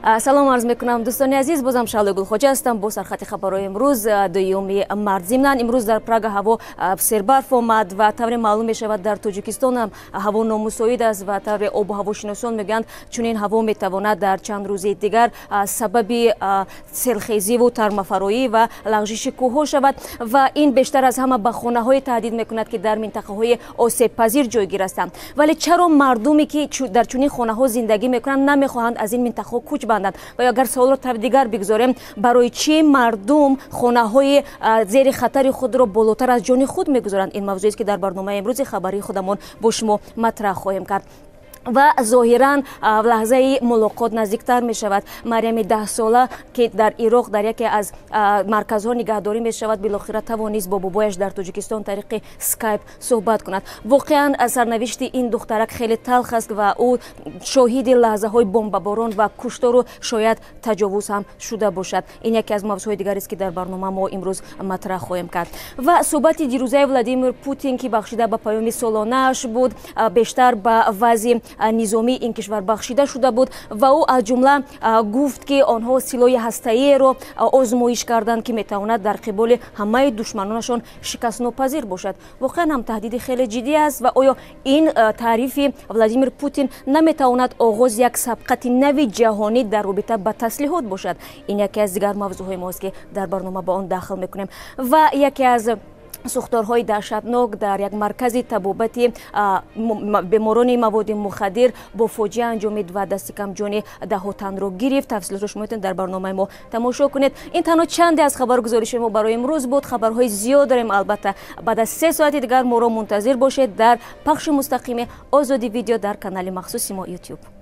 Салом арз мекунам, дӯстони азиз. Бозам Шаҳлои Гулхоҷа ҳастам бо сархати хабарҳои имрӯз, 2 март. Зимнан, имрӯз дар Прага ҳаво сербарф омад ва тавре маълум мешавад, дар Тоҷикистон ҳам ҳаво номусоид аст ва тавре обу ҳавошиносон мегӯянд, чунин ҳаво метавонад дар чанд рӯзи дигар сабаби селхезиву тармафароӣ ва лағжиши кӯҳҳо шавад ва ин бештар аз ҳама ба хонаҳое таҳдид мекунад, ки дар минтақаҳои осебпазир ҷойгир ҳастанд. Вале чаро мардуме, ки дар чунин хонаҳо зиндагӣ мекунанд, намехоҳанд аз ин минтақаҳо кӯч банданд? Ва ё агар саволро таври дигар бигузорем, барои чӣ мардум хонаҳои зери хатари худро болотар аз ҷони худ мегузоранд? Ин мавзӯест, ки дар барномаи имрӯзи хабарии худамон бо шумо матраҳ хоҳем кард. Ва зоҳиран лаҳзаи мулоқот наздиктар мешавад. Марьями 10сола, ки дар Ироқ дар яке аз марказҳо нигаҳдорӣ мешавад, билохира тавонист бо бобояш дар Тоҷикистон тариқи Скайп суҳбат кунад. Воқеан, сарнавишти ин духтарак хеле талх аст ва ӯ шоҳиди лаҳзаҳои бомбаборон ва куштору шояд таҷовуз ҳам шуда бошад. Ин яке аз мавзӯъҳои дигарест, ки дар барнома мо имрӯз матраҳ хоҳем кард. Ва суҳбати дирӯзаи Владимир Путин, ки бахшида ба паёми солонааш буд, бештар ба вазъи низомии ин кишвар бахшида шуда буд ва ӯ аз ҷумла гуфт, ки онҳо силоҳи ҳастаиеро озмоиш карданд, ки метавонад дар қиболи ҳамаи душманонашон шикастнопазир бошад. Воқеан ҳам таҳдиди хеле ҷиддӣ аст ва оё ин таърифи Владимир Путин наметавонад оғози як сабқати нави ҷаҳонӣ дар робита ба таслиҳот бошад? Ин яке аз дигар мавзӯъҳои мост, ки дар барнома ба он дахл мекунем. Ва яке аз сӯхторҳои даҳшатнок дар як маркази табобати беморони маводи мухаддир бо фоҷиа анҷомид ва дасти кам ҷони даҳҳо танро гирифт. Тафсилотро шумо метавонед дар барномаи мо тамошо кунед. Ин танҳо чанде аз хабаргузориши мо барои имрӯз буд. Хабарҳои зиёд дорем, албатта. Баъд аз 3 соати дигар моро мунтазир бошед дар пахши мустақими Озодӣ Видео дар канали махсуси мо, YouTube.